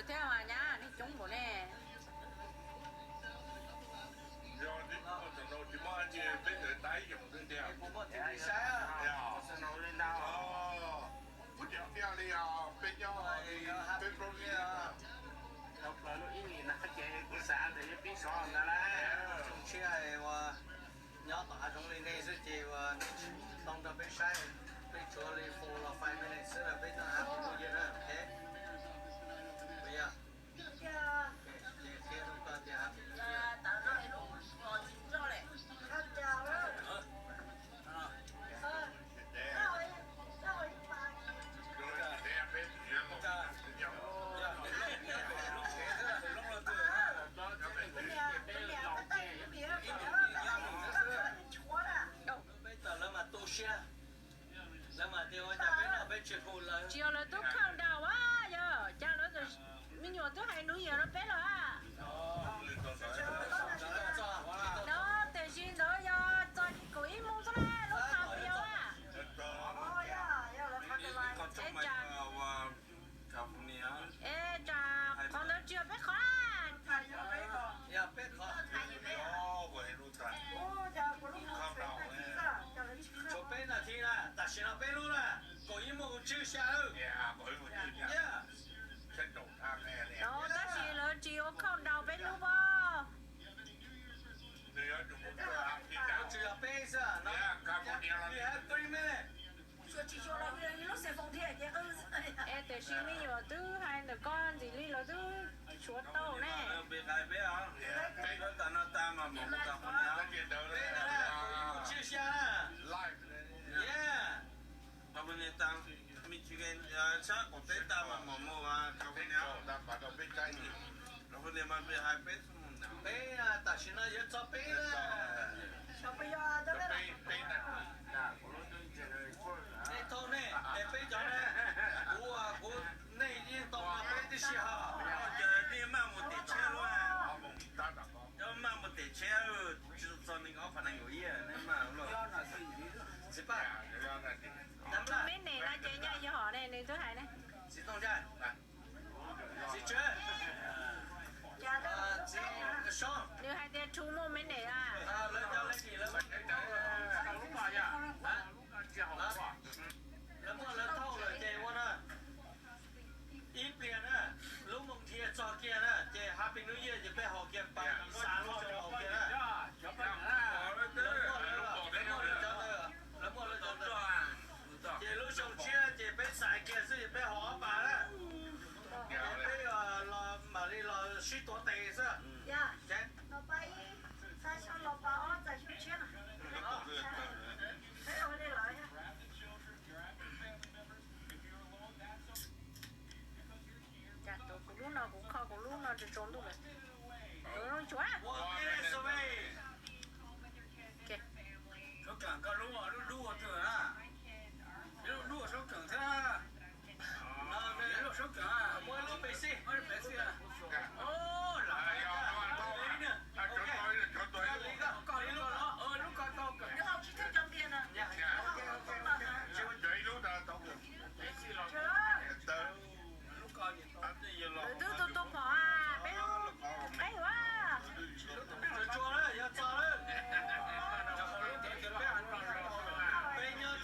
Thiab mas nyab neeg coob npaum ne. Yog tsis muaj tam no tsis muaj dab tsi peb ntawd tab ib yoom xwb tiag. Kuv cem tiag li os, peb nyob li peb plaub li. Tau plaws lub ib hlis no ces kuv xav tias yuav pib sov ntawd lawm. Zoo siab uas nyob tom hav zoov li nej xwb ces uas nej tsis tau nrog peb saib, peb tshuav li four los five minutes xwb na peb tau happy new year na, ok. Yog, ces qhia rau koj tias happy new year. Peb tawm lawv mas tu siab, lawv mas tias ua cas peb noj peb tsis hu lawv. Tsis yog lawv twb countdown a, yog cas lawv me nyuam twb hais New Year rau peb lawm a. No tiam sis ntawd yog txog kaum ib moos xwb na lub qhov pia a. Es tsam qhov ntawd tsis yog peb qhov. Tshuav peb nas this na, tam sim no peb lub na, kaum ib moos tsib xya lawm. No tab sis lawv tsis ua countdown peb lub pob. Tsis yog peb xwb no, we have three minutes. Es tiam sis me nyuam twb hais ntawm koj ntxiv li lawv twb tshuav tau ne. Peb no tas mas mus California, mus California tas, Michigan, sab kaum peb tas mas mus mus California. California mas peb hais peb, peb tam sim no yuav txog peb lawm. Nej tau nej, es peb cov ne, kuv, kuv, nej yeej tau peb tib si hos. Ces nej maj mus tem tsheb lawm, cov maj mus tem tsheb, tsis tau txog nees ob phav nees nkaum ib, nej maj lawm. Txiv Paj, me neeg no ces nyaj yog hom ne, nws twb hais ne. Txiv Tooj Ntsaj, txiv Tswv, txiv Soob. Nws hais tias two more minutes a. Lawv cov lady lawv, lawv muaj lawv thauj lawm ces ua na. Ib pliag na, lub moos dhia txog kiag na ces Happy New Year ces peb haus kiag pas xav lub xyoo haus kiag na. Lawv muaj lawv, lawv muaj lawv cov ntawd, lawv muaj lawv cov ntawd. Ces lub xyoo tshiab ces peb xaiv kiag xwb ces peb haus ob pas na. Ces peb los mam li los sib tuav tes xwb. Cas tuav kuv lub no kuv kho kuv lub no tsaus tsaus ntuj lawm. Tuav zoo tsuav. Suav Keem koj lub, lub dub ua twg na? Lub dub ua Suav Keem thiab. Muaj lub pes xij. Lub ko tau. Lawv twb tu tu phom a, peb lub qeeb ua. Tsuag tsuag lawm, yog txog lawm. Peb nyob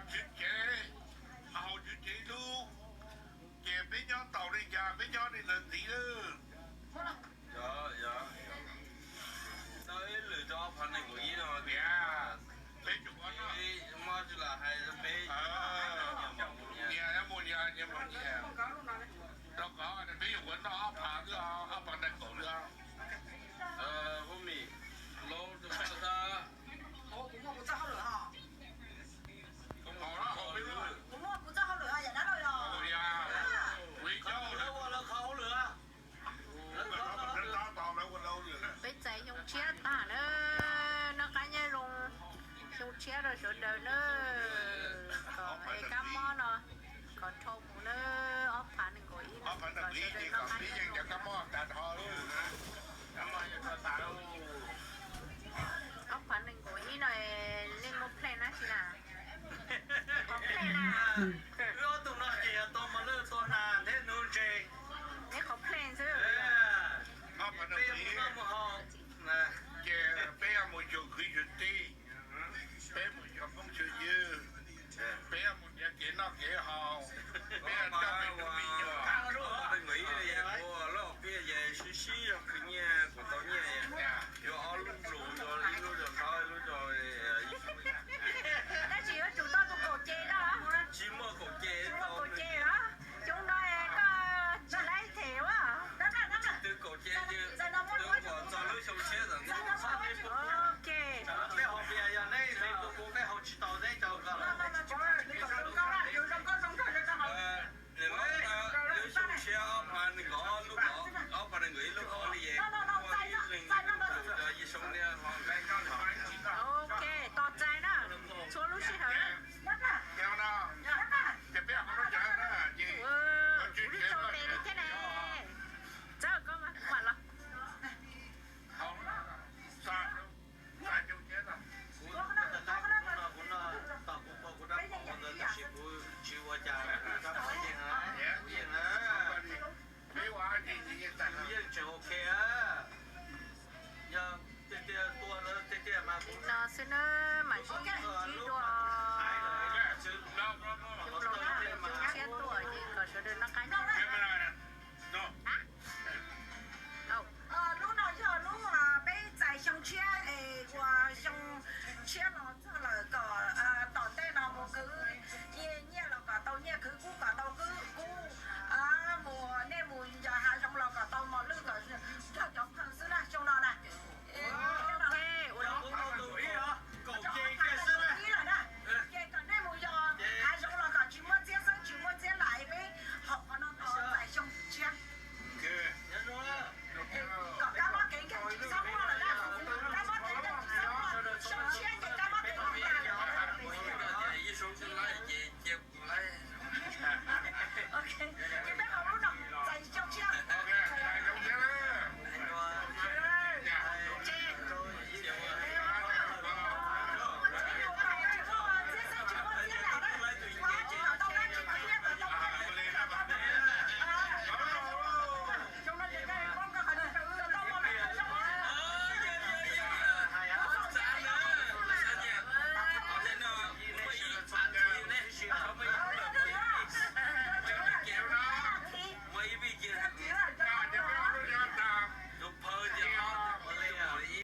Tswv cev, haus tswv cev ib lub, ces peb nyob taus li cas peb nyob li ntawd ntxiv lawm. Tau ib lwm rau ob phav nees nkaum ib no tias, peb tsis ua no, Maj Tsis Lam hais rau peb, nyias mus nyias, nyias mus nyias. Rau qhov peb yuav ua noj ob phav xwb, ob phav nees nkaum xwb. Huab Mim, laub rau koj xwb. Kuv muaj kuv txoj hauj lwm os, yam dab laug yog. Kuv ib co ua lawv qhov hauj lwm. Peb txais xyoo tshiab tag na, noj qab nyob zoo xyoo tshiab rau sawv daws na, kom es kab mob no kom dhau mus na, ob phav nees nkaum ib no kom sawv daws noj qab nyob zoo. Ob phav nees nkaum ib no nej muaj plan dab tsi na? Qhov plan na,